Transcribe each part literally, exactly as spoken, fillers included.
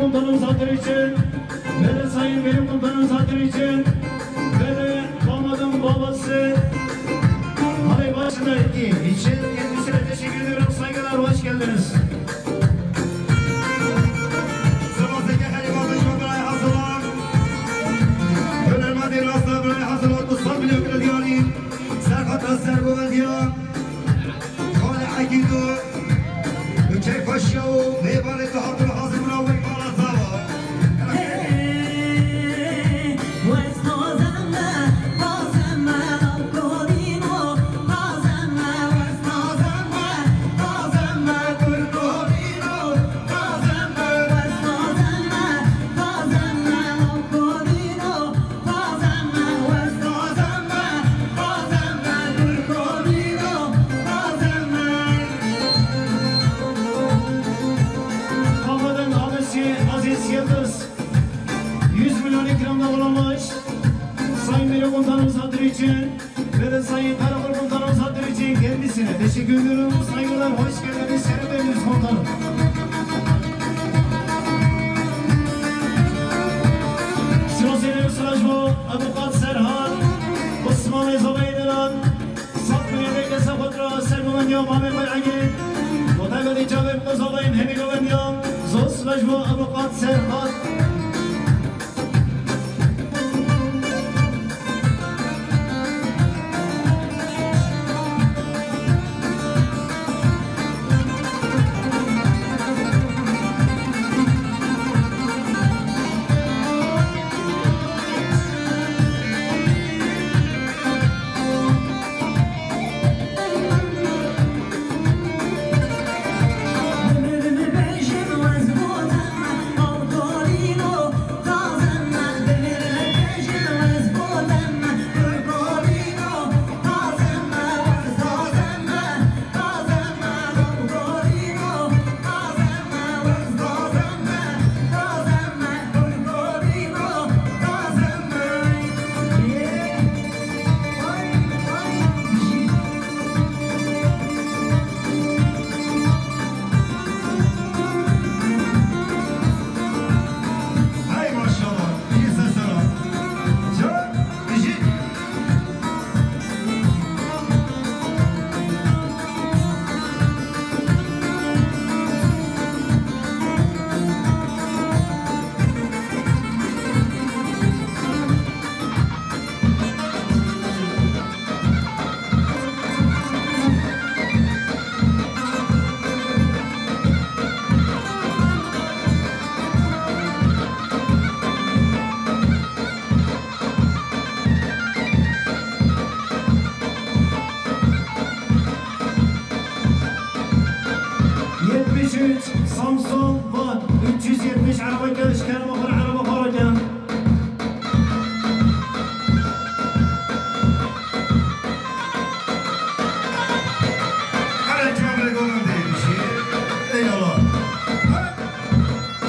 Komutanımız hatırı için, ve de Sayın Bölük Komutanımız hatırı için, ve de damadın babası Halil Başkanı için kendisine teşekkür ediyorum. Saygılar, hoş geldiniz. Sivaseke herî mezin ji bo birayê Hezilan. Hunermendê rasta birayê Hezilan, ku sed milyon krediyarî, serxeta sergovendiya. Xalê Ekîdo, bi keyfxweşiya û mêvanê tu hatibû hazir bûna wek mala zava. Kafadan abisi Aziz Yıldız yüz milyon ikramda bulunmuş. Sayın Bölük Komutanımız hatırı için ve de Sayın Karakol Komutanımız hatırı için kendisine teşekkür ediyorum. Saygılar, hoş geldiniz, şeref verdiniz komutanım. Sirosê siraj bo, Avukat Serhat, Osman Ezabay'dan. Sed milyon kesa xwe ra ser govendiya mamê xwe Egîn. Û taybetî çavê xwe zavayên hemî govendiya. Zor sibeh ji bo Avukat Serhat. Hey maşallah, iyi sesler al. Can, müzik. Yetmiş üç, Samsun, Van, üç yüz yetmiş araba geliş, kerem okur, araba xoreke. Kare çavre golan değmişi. Eyvallah.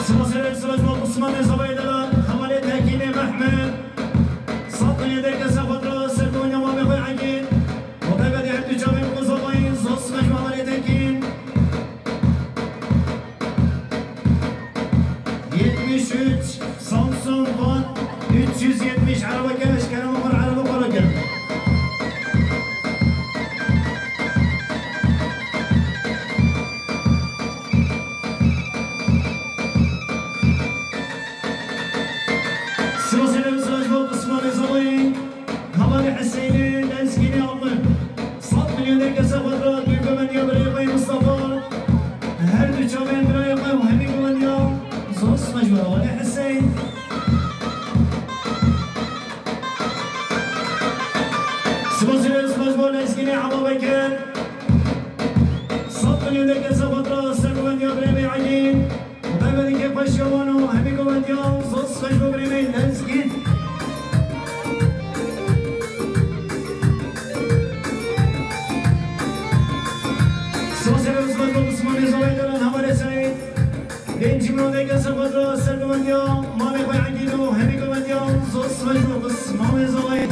Sırasıyla sıracı Osman Ezabay'da da Hamalê Tekînê Mehmet. Sat yedek kese fatra, serkonya mamê xwe Egîn. Motaybetî her du çavên xwe zavayî, zor sibeh ji Hamalê Tekîn. Yetmiş üç, Samsun, Van, üç yüz yetmiş, araba keş, kerem okur, araba xora ker. Sirosê ne siraj bo Osmanê Zalî, Kamalê Hüseyinê, Lezgînê Amir. Sat milyon kese xwe ra duygu men ya birayê xwe Mustafa. Her du çavên birayê xwe û hemî govendiya zor sibeh ji bo Kamalê Hüseyin. Sibasê sibas bo Lezgînê Eba Bekir. Sat milyon kese xwe ra ser govendiya birayê Egîn. Û taybetî kê xweş ya wan û hemî govendiya zor sibeh ji bo birê me Lezgîn. Sibasê sibas bo Osmanê Zalî, Hamalê Seîd. Pêncî mirodeke ser xwe ra ser govendiya malê xwe Egîn û hemî govendiya zor sibeh ji bo Osmanê Zalî.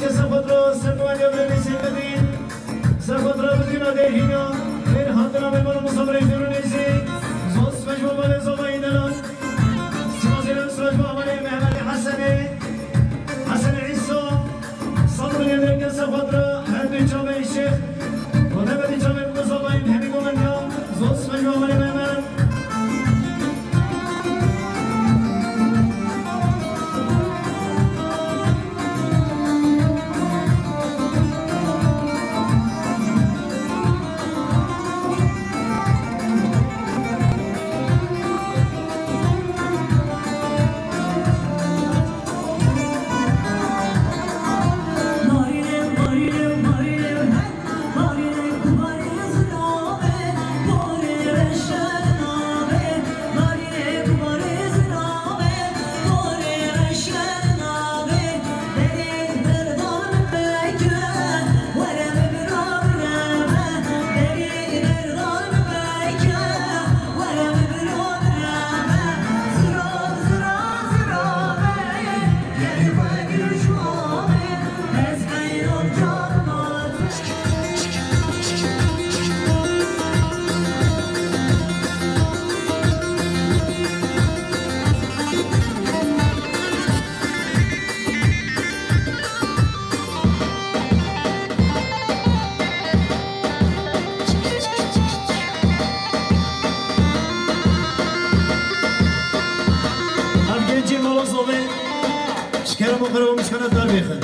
Serxwedra Sermaniya Birênî Seyfedîn, Serxwedra Bikina Dêhîna, xêr hatina mêmana misafirin Dêrûnêzî, zos mecbû balê zava îdana, Sivasê Rewsrac Babanê Mehmet Hesenê, Hesen Îsa, Sed milyonereke Serxwedra her du çavên şêx, û tevedi çavên misafirin hemî gomendiyan, zos mecbû balê Mehmet. Ev gencên mala Zovê ji kerem û xirab û mişkana darbêxin.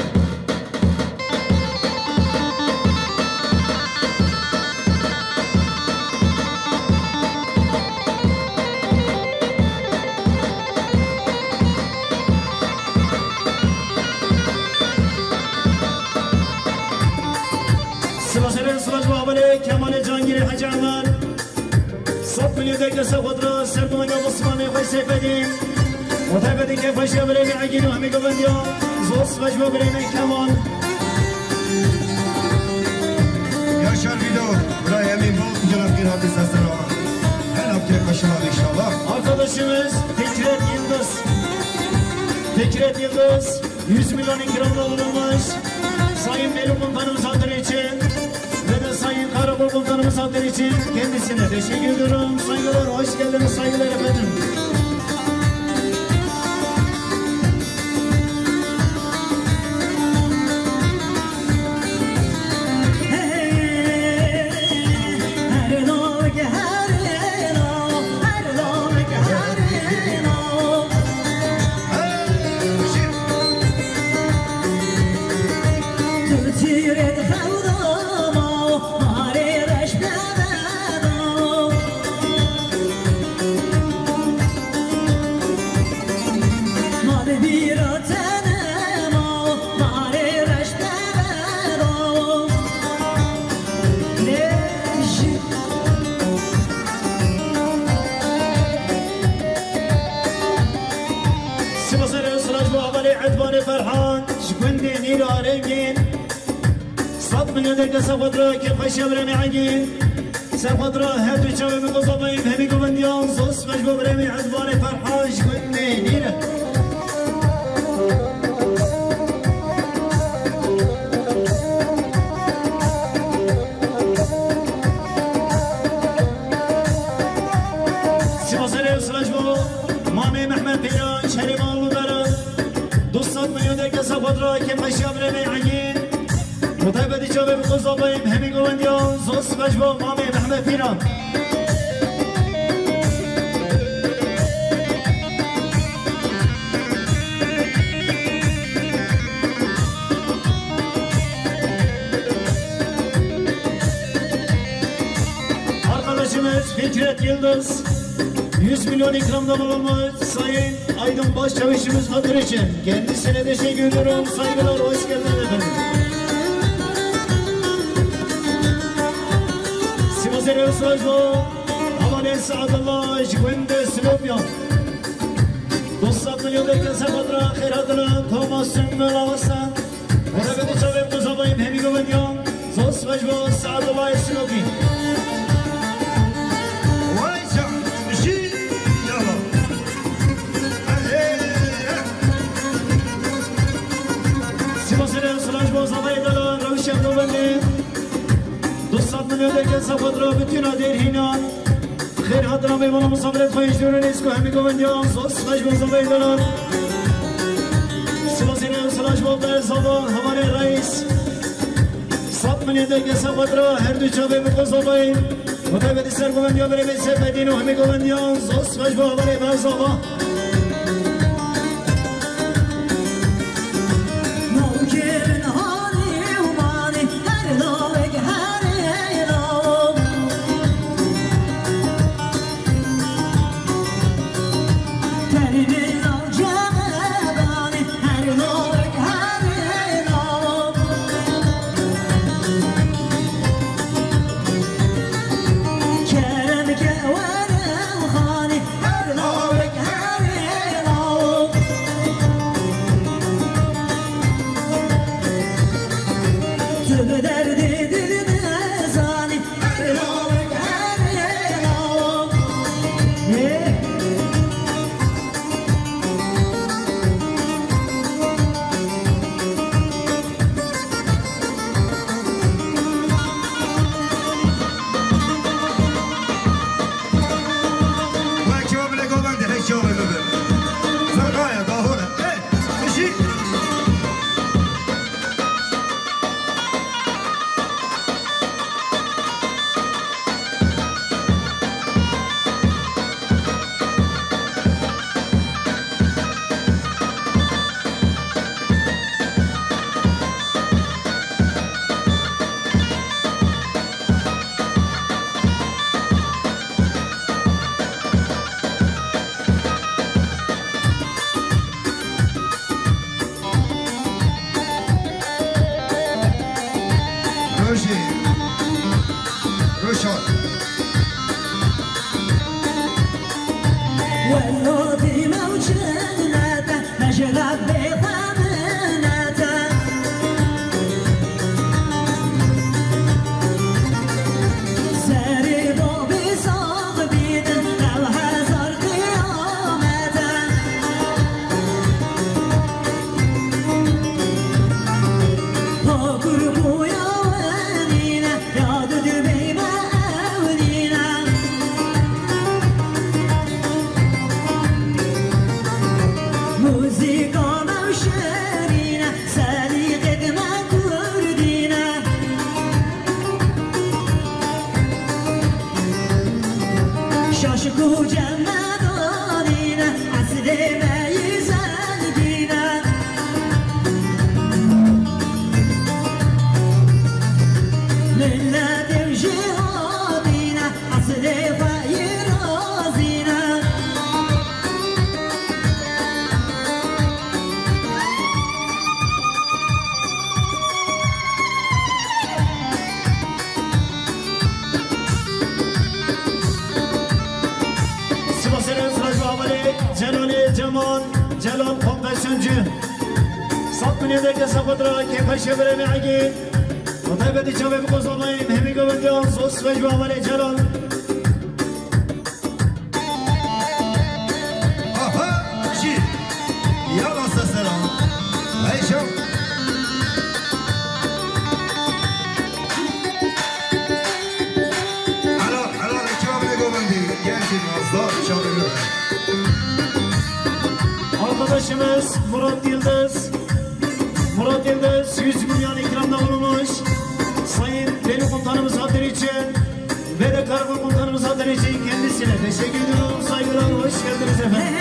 Sivasê Rewsrac Babanê Kemalê Cangirê Hecî Emer. Sed milyonereke Serxwedra Sermaniya Osmanê xwe Seyfedîn. Û taybetî kêfxweşiya birêmê Egîn û hemî govendiyan, zos mecbû birêmê Kemal. Yaşar Vido, birayê Emîn Bal, gelek xêr hatî sesera. Her hafte başarılı inşallah. Arkadaşımız Fikret Yıldız. Fikret Yıldız, yüz milyon ikramda bulunmuş. Sayın Melih Komutanımız hatırı için ve de Sayın Karakol Komutanımız hatırı için kendisine teşekkür ediyorum. Saygılar, hoş geldiniz, saygılar efendim. Sivasê Rewsrac bo hevalê Edvanê Ferhan, ji gundê Nîra Rengîn. Sed milyonereke Serxwedra kêfxweşiya birêmê Egîn. Serxwedra her du çavê min, Kozovayê hemî govendiyan, zos mecbû birêmê Edvanê Ferhan ji gundê Nîra. Sivasê Rewsrac bo mamê Mehmet Pîran, Şerîf Aludara. Du sed milyonereke Serxwedra kêfxweşiya birêmê Egîn. Bi taybetî çavê min, Kozovayê hemî govendiyan, zos mecbû mamê Mehmet Pîran. Arkadaşımız Fikret Yıldız, yüz milyon ikramda bulunmuş Sayın Aydın Başçavuşumuz hatır için kendisine teşekkür ediyorum. Saygılar, hoş geldiniz efendim. Sivasê Rewsrac bo hevalê Seadullah ji gundê Silopya. Du sed milyonereke Serxwedra xêr hatine koma Sungul Awasa. Û taybetî çavê min, Kozovayê hemî govendiyan, zos mecbû Seadullah Silopî. Vay can, jî, yala. Sivasê Rewsrac Zavayê dela rewşe govendê. Du sed milyon derkesa xwe dira bitîna dêr hîna. Xêr hatina mêvana misafiret xwe ji dûrê nêz ku hemî govendiyan zos xweş bo zavayê dela. Sibasê ne silaş bo ber zava hevalê reis. Sed milyon derkesa xwe dira her du çavê bi xwe zavayê. Bi taybetî ser govendiya berê Seyfedîn û hemî govendiyan zos xweş bo hevalê ber zava. Rojê, Roşan. Şaşik û cemadanîne, eslê me yî zengîne. Milletê jî hadîne, eslê xwe yî razîne. Sibasê re siraj û hevalê Celalê Cemal, Celal Konfeksiyoncu. Sed milyon derkesa xwe dira kêfa şeverê me egî. Bi taybetî çavê bi kozanayên hemî govendiyan zos ve ji hevalê Celal. Aha, jî. Ya nase selam. Hey, şev. Helal, helal, ekibim ne govendî. Gençim, azlar, şabiru. Arkadaşımız Murat Yıldız. Murat Yıldız yüz milyon ikramda bulunmuş. Sayın Deli Komutanımız hatırı için ve de Karakol Komutanımız hatırı için kendisine teşekkür ediyorum. Saygılar, hoş geldiniz efendim.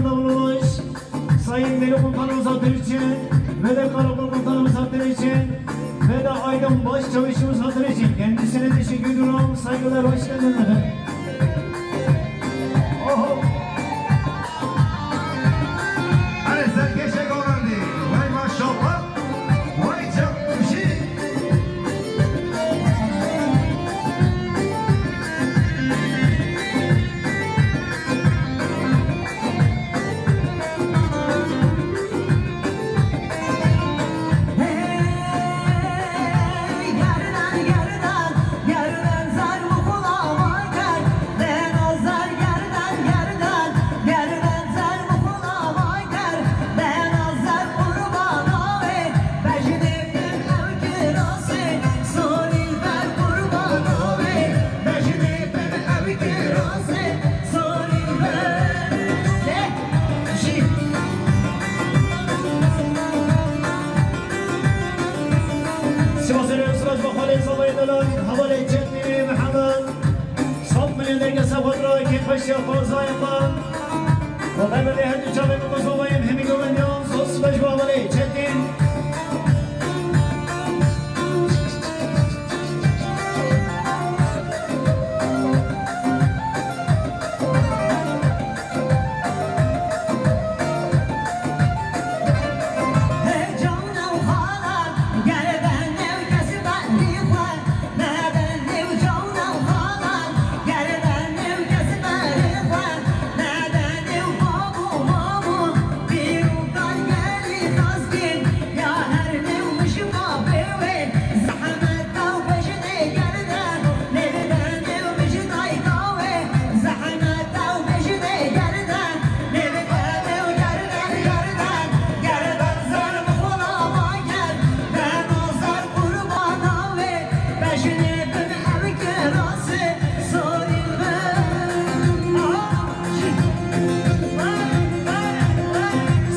Davulbaş, Sayın Deli Komutanımız hatırı için ve de Karakol Komutanımız hatırı için ve de Aydın Başçavuşumuz hatırı için kendisine teşekkür ediyorum. Saygılar, hoş geldiniz efendim. Oho. Hadi serkeşe gorandi. Vay maşallah. Vay çapuşi. Sivasê Rêwsirac Mexalê Zavayê Delan, hevalê Çetinê Mihemed. Sed milyon derge sefatra kêfxweşiya xwezayê xwe. Xwedê her du çavê min ku zavayê hemî govendiyan, zor spas ji bo hevalê Çetin.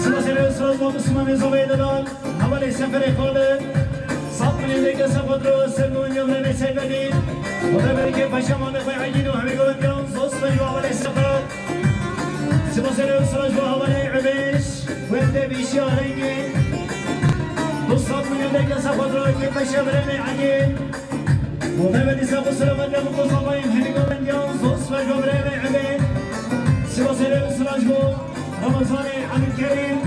Sivasê Rêwsirac Mexalê Zavayê Delan, hevalê Seferê Xalid, sed milyon derge sefatra, ser govendiya birayê Seyfedîn. Xwedê berî kêfxweşiya mamê xwe Egîn û hemî govendiyan, zor spas ji bo hevalê Sefer. Sivasê Rêwsirac ji bo hevalê Umêş, wê bi te bîşiya rengî. Du sed milyon derge sefatra, kêfxweşiya birayê Egîn. Û me ve dîsa ku selamet ya min ku zavayê hemî govendiyan, zor spas ji bo birayê me Emê. Sivasê Rêwsirac ji bo Ramazanê Emînkerîm.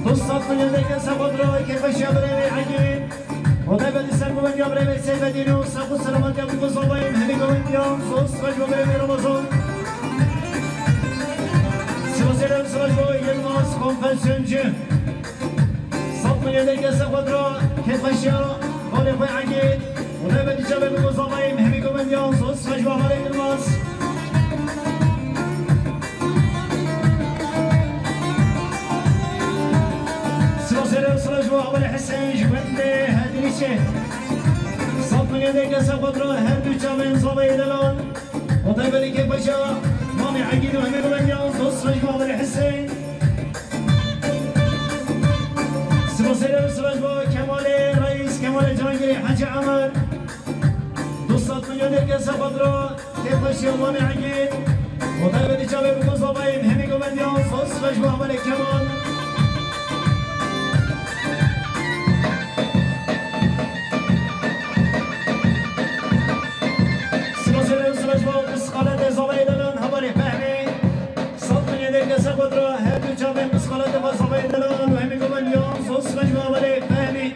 Du sed milyon derge sefatra, kêfxweşiya birayê me Egîn. Û me ve dîsa govendiya birayê me Seyfedîn û sağ û selamet ya min ku zavayê hemî govendiyan, zor spas ji bo birayê me Ramazan. Sivasê Rêwsirac ji bo Yilmaz Konfeksiyoncu. Sed milyon derge sefatra, kêfxweşiya xalê xwe Egîn. Û me ve dîsa be min ku zavayê hemî govendiyan, zor spas ji bo hevalê Yilmaz. Sivasê Rêwsirac ji bo hevalê Hisên ji gundê Hedrîçê. Sed milyon derge sefatra, her du çavên zavayê Delan. Û me ve dîsa kêfxweşiya mamê Egîn û hemî govendiyan, zor spas ji bo hevalê Hisên. Sivasê Rêwsirac ji bo Kemalê Reîs, Kemalê Cihangîrê Hecî Emer. Du sed milyon derge sefatra, kêfxweşiya mamê Egîn. Û me ve dîsa çavê min ku zavayê hemî govendiyan, zor spas ji bo hevalê Kemal. Sivasê Rêwsirac ji bo Pisxaletê Zavayê Delan, hevalê Fehmî. Sed milyon derge sefatra, her du çavên Pisxaletê Zavayê Delan û hemî govendiyan, zor spas ji bo hevalê Fehmî.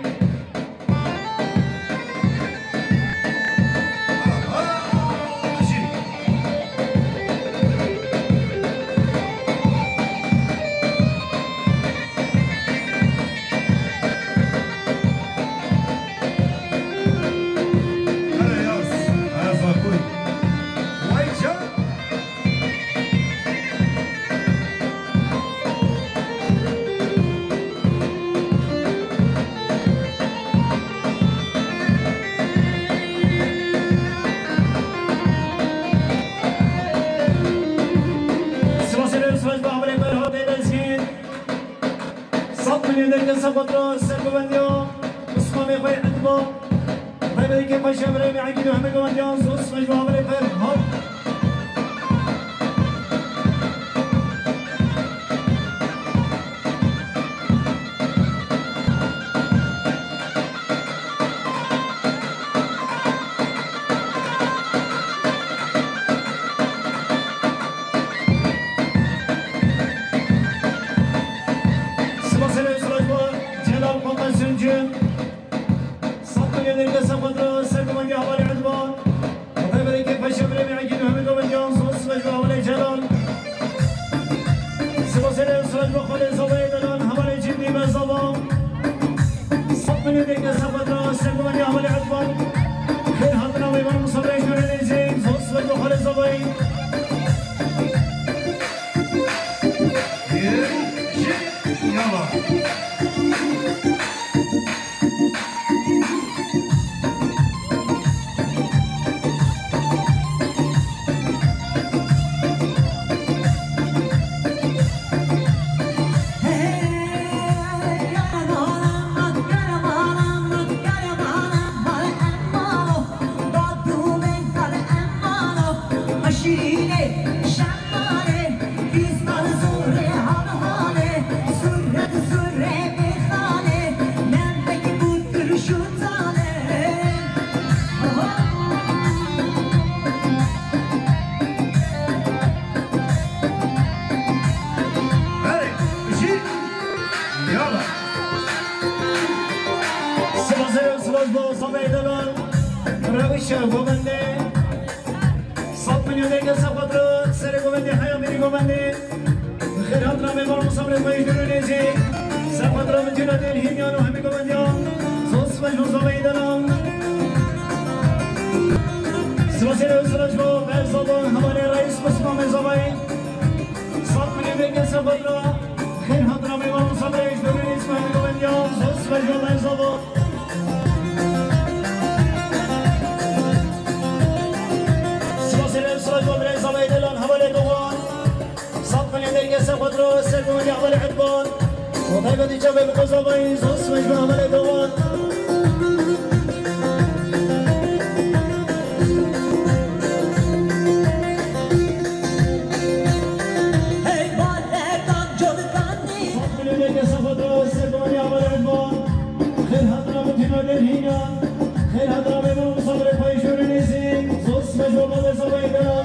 Sivasê Rêwsirac ji bo hevalê Ferhatê Lezgîn. Sed milyon derge sefatra, sergovendiya Osmanê xwe Etba. Rêberê kêfxweşiya birayê me Egîn û hemî govendiyan, zor spas ji bo hevalê Ferhat. Hevalê Etman. Xêr hatina mêvan Musa Birê ji Nûrê Nêzî. Zor sibek bo Xalê Zavayî. Yê, jê, yala. Herê, bijî. Yala. Sibasê, sibas bo Samê Delal. Rewişa govendê. Sed milyon dengê Sefqatro, serê govendê, heya mîrî govendê. Xêr hatina mêvan Musa Birê xwe ji Nûrê Nêzî. Sefqatro min cîna tên hînyan û hemî govendiyan. Zor sibek bo Zavayî Delal. Sibasê, sibas bo Berzaldan, hevalê Reîs Osman Berzavayî. Sed milyon dengê Sefqatro. Xêr hatina mêvan Musa Birê ji Nûrê Nêzî, hemî govendiyan. Zor sibek bo Berzaldan. Sibasê, sibas bo Birê Zavayî Delal, hevalê Dogan. Sed milyon dengê Sefqatro, ser govendê hevalê Etman. Û taybetî çavê bi Zavayî, zor sibek bo hevalê Dogan. Hey, Balberdan Colikanî. Sed milyon dengê Sefqatro, ser govendê hevalê Etman. Xêr hatina min cîna tên hînyan. Xêr hatina mêvan Musa Birê xwe ji Nûrê Nêzî. Zor sibek bo Birê Zavayî Delal.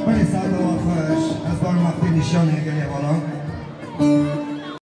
Belê, saeta we xweş. Ez bar wextê nîşanê gelê hevalan.